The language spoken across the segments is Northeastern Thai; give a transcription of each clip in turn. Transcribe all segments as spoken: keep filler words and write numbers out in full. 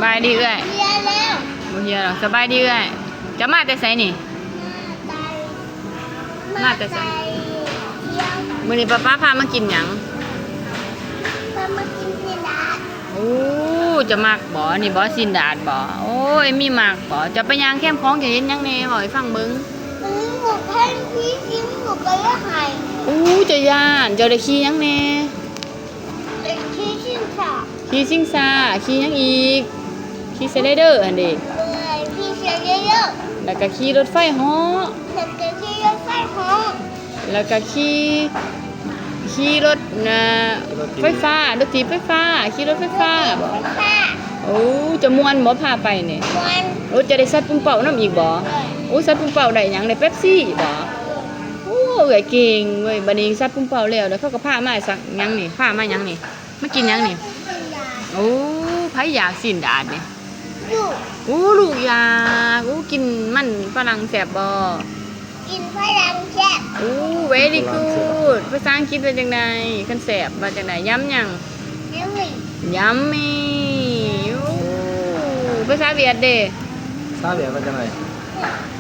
บายดีเอื้อย เรียนแล้ว บ่เฮียหรอก สบายดีเอื้อย จะมาแต่ไสนี่ มาไต มาแต่ไส เที่ยว มื้อนี้ป๊าป๊าพามากินหยัง พามากินซีนดาด โอ้ จะมักบ่ นี่บ่ ซีนดาดบ่ โอ้ย มีมักบ่ จะไปย่างแคมของจะเห็นหยังแหน่ เว้าให้ฟังเบิ่ง วันนี้หมูแพงที่ซิมหมูก็เลือกไข่ อู้ จะย่าน เจ้าได้ขี่หยังแหน่ เป็นที่ชิงสา ขี่ชิงช้า ขี่หยังอีก ขี่สไลเดอร์หั่นเด้ เลยที่เชียร์เยอะ แล้วก็ขี่รถไฟเหาะ ๆแล้วก็ที่รถไฟเหาะ แล้วก็ขี่ ขี่รถนะไฟฟ้า รถถีบไฟฟ้า ขี่รถไฟฟ้าบ่ ค่ะ โอ้ จะม่วนบ่พาไปนี่ วัน โอ้ จะได้สัตว์ปุ้มเป้านำอีกบ่ โอ้ สัตว์ปุ้มเป้าได้หยัง ได้เป๊ปซี่บ่ โอ้ เอื้อยเก่งเว้ย บัดนี้สัตว์ปุ้มเป้าแล้ว แล้วเขาก็พามาสักหยังนี่ พามาหยังนี่ มากินหยังนี่ โอ้ ไผอยากซีนดาดนี่ ลูก โอ้ ลูกอยาก โอ้ กินมันฝรั่งแซ่บบ่ กินฝรั่งแซ่บ โอ้ very good ภาษาอังกฤษว่าจั่งใดคันแซ่บว่าจั่งใด ยำหยัง ยังไง Yummy โอ้ ภาษาเวียดเด้ ซาเวียดว่าจั่งใด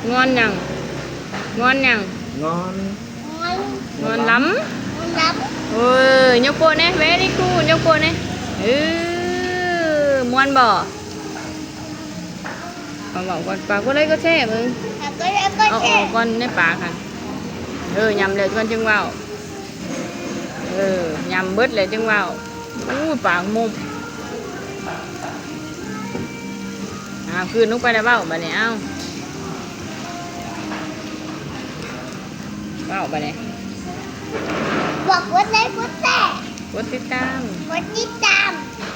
งอนหยัง งอนหยัง งอน มัน งอนลำ มันรับ เอ้ย ยกโป้แหน่ very good ยกโป้แหน่ เออ ม่วนบ่ เอาเว้าก่อน ฝากกดไลค์กดแชร์เบิ่ง แล้วก็แล้วก็ เอาอ แซ่ อบ กก่อนในปากหั่น เออ ยำแล้วก่อนจึงเว้า เออ ยำเบิดแล้วจึงเว้า อู้ ปากมุม อ่ากลืนลงไปแล้วเว้าบัดนี้ เอ้า เว้าบัดนี้ บอกกดไลค์กดแชร์ กดติดตาม กดติดตาม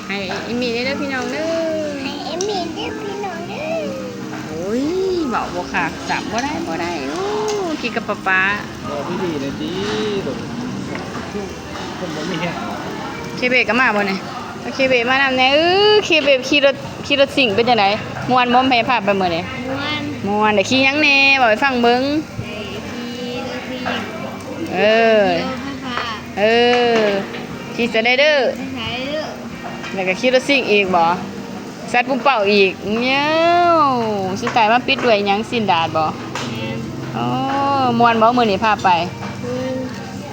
ให้อีหมี่เด้อพี่น้องเด้อ ให้เอมมี่ด้วยพี่น้องด้วย โอ้ย เว้าบ่คัก จับบ่ได้ บ่ได้ โอ้ คิดกับป๊าป๊า บอกพี่ดีหน่อยสิแบบคนบ่มีแฮง เคเบกก็มาบ่เนี่ย เอาเคเบกมานำแหน่ เออ เคเบกขี่รถ ขี่รถซิ่งเป็นจั่งใด ม่วนบ่ แม่พาไปมื้อนี้ ม่วน ม่วน ได้ขี่หยังแหน่ เว้าให้ฟังเบิ่ง ไอ้ที่รถที่ เออ รถไฟฟ้า เออ ขี่สไลเดอร์ ไม่ใช่เด้อ แล้วก็ขี่รถซิ่งอีกบ่ สัตว์ปุ้มเป้าอีก เย้ว สุดท้ายมาปิดด้วยหยัง ซีนดาดบ่ แม่น โอ้ ม่วนบ่มื้อนี้พาไป คือ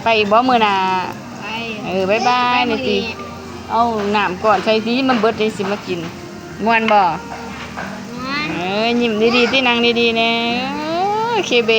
ไปอีกบ่มื้อหน้า ไป เออ บ๊ายบาย ไป นี่ติ มื้อนี้ เอาน้ำก่อนใส่สิมันเบิดจั่งสิมากิน ม่วนบ่ ม่วน เออ ยิ้มดีๆติ นั่งดีๆแหน่ เออ เคเบ